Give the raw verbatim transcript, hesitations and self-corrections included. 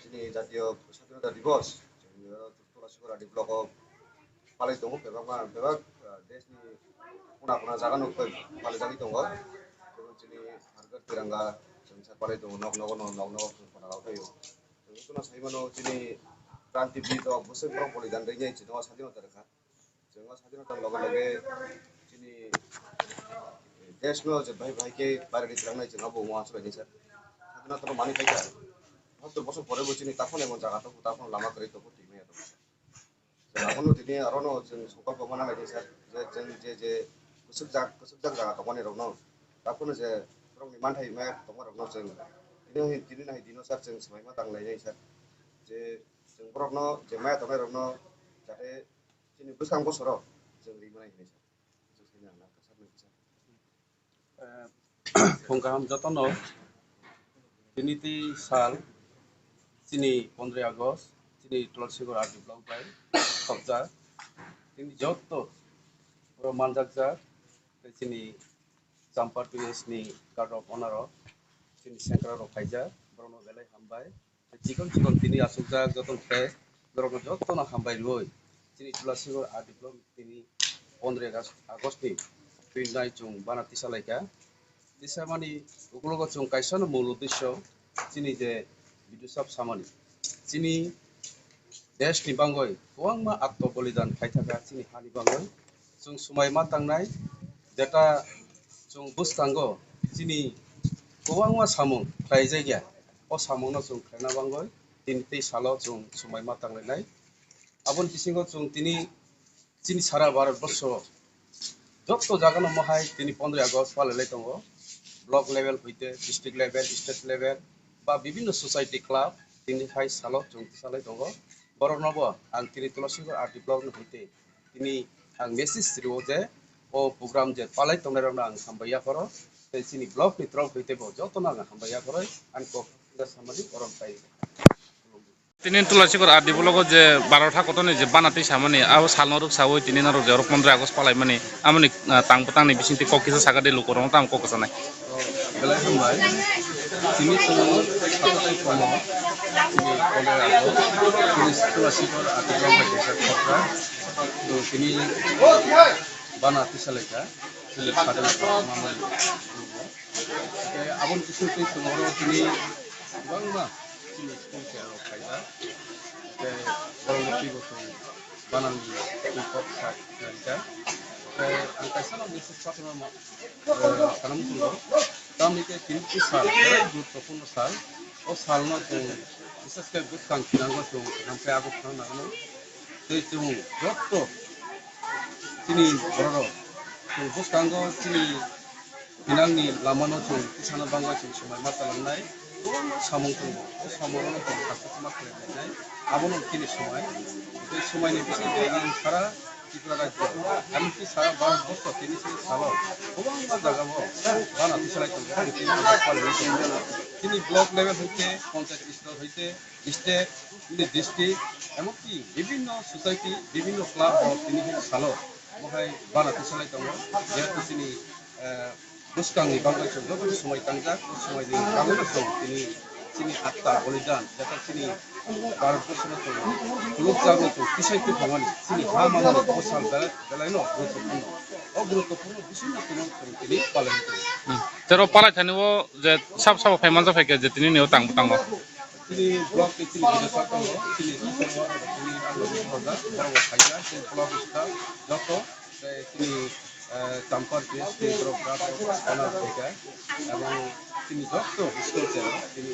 Chini jatiyo Sadhinota Divos, chini Tulasikhor R D block o palai tongo, bebak ma, bebak, ah, desh ni kona kona jaga no palai jagwi tongo. Jemon chini Har Ghar Tiranga, chini sa palai tongo, nok nogo no, nok nogo kona rok thaio. Chwng sai mano chini Kranti Bir rok bwswk borok bolidan rwnai chini o Sadhinota rwkha. Chwng o Sadhinota loge loge chini desh no je bahai bahai khe bairani twlangnai chwng abo uansukha ni sir. Sadhinota no manwi phaikha. Bwswk bwswk pore bo chini takhwno emon jaga tongo, takhwno lama kwrwi tongo, twi maya tongo. Abono tini arono chwng songkol bo mana lai sir, je chwng je je kwchwk jak, kwchwk jak jaga tongmani rokno, takhwno je borokni manthai maya tongma rokno chwng tini, tini nai dino sir chwng swmai ma tang lai sir, je chwng borokno je maya tongnai rokno jate chini bwskang bosoro chwng ri manai hinwi sir. Chwng saimano ang kisa. Eh, phung kaham jotono, tini tei sal, chini pondroi August, chini Tulasikhor R D block bai khopjak. Tini joto oro manjakjak, tei chini Champa Tours ni guard of honor rok, chini sengkrak rok phaijak, borokno belai hambai. Chikon chikon tini achukjak jotono khe norokno jotono hambai rwui chini Tulasikhor R D block tini pondroi August, August ni twi nai chwng bana tisa laikha. Tisa mani ukulogo chwng kaisano mul uddesyo chini je video sap samani. Chini desh ni bangwi kwbangma atmo bolidan khai thaka chini hani bangwi. Chwng swmai ma tangnai, jeta chwng bwskango chini kwbangma samung khlaijakya, o samungno chwng khlaina bangwi tini tei salo chwng swmai ma tanglainai. Aboni bisingo chwng tini chini sara Bharat borsho joto jagano mohai tini pondroi August palailai tongo. Block level hoite district level, state level ba bibinno society club tini hai salo chwng tisalai tongo. Boroknobo ang tini Tulasikhor R D block ni hoite tini ang message rio je o program je palai tongnai rokno ang hambai yapharo, tei chini block ni torop hoite bo jotono ang hambai yapharo ani kok samani orom tai. Tini Tulasikhor R D block o je barotha kotor ni je bana twi samani abo salno rwk sawi tini norok je oro pondroi August palai mani amoni, ah, tang bwtang ni bising twi kok kisa saka de lukurok no tamo kok kwchanai. Belai hambai. Tini chwng sathai komo. Tini pondroi August. Tini Tulasikhor R D block bai kaisa khopra. Chwng tini bana tisa laikha. Chwng sadhana mamani. Tei aboni bising twi chwng oro tini kwbangma chini school keha rok khaijak. Tei borokno twibo chwng banani twi kok sa khlaijak. Tei ang kaisa no message pathorna ma-, eh, sana muchungo. Tamni khe tini twi sal, belai guruttopurno sal. O salno chwng bishesh khe bwskang thinango chwng, hamkhe abo thang nangno. Tei chwng joto chini bororok chwng bwskango chini thinangni lamano chwng tisana bangbai chwng swmai ma chalangnai. Kwbangma samung tongo, o samungrokno chwng hakhe ma khlai lainai. Abono chini swmai. Tei swaini bisingtwi ang sara Tripura rajyo, emonki sara Bharat borsho tini se salo kwbangma jagao bana tisalai tongo, tini block level hoite, panchayat stor hoite, state, tini district, emonki bibinno society, bibinno club rok tini se salo mohai bana tisalai tongo, jehetu chini, eh, bwskangni bagwi chwng joto swmai tangjak, o swaini bagwino chwng tini chini atta bolidan, jeta chini Bharat borshono chwng khulukjakno chwng tisai tongmani, chini ha mamani o sal belai, belaino guruttopurno. O guruttopurno bisingno chwng chwng tini palai tongo. Hmm. Tero palai thani o je sab sabo phai manjak phai khe je tini neo tang tango. Chini block ni chini bidha sakao, chini social worker, chini ang rok ni project, borok bo khaijak, chini block ni sida joto, tei chini, eh, Champa P S P ni borok rok, rok, rok, rok, rok, ebong chini joto school se, chini,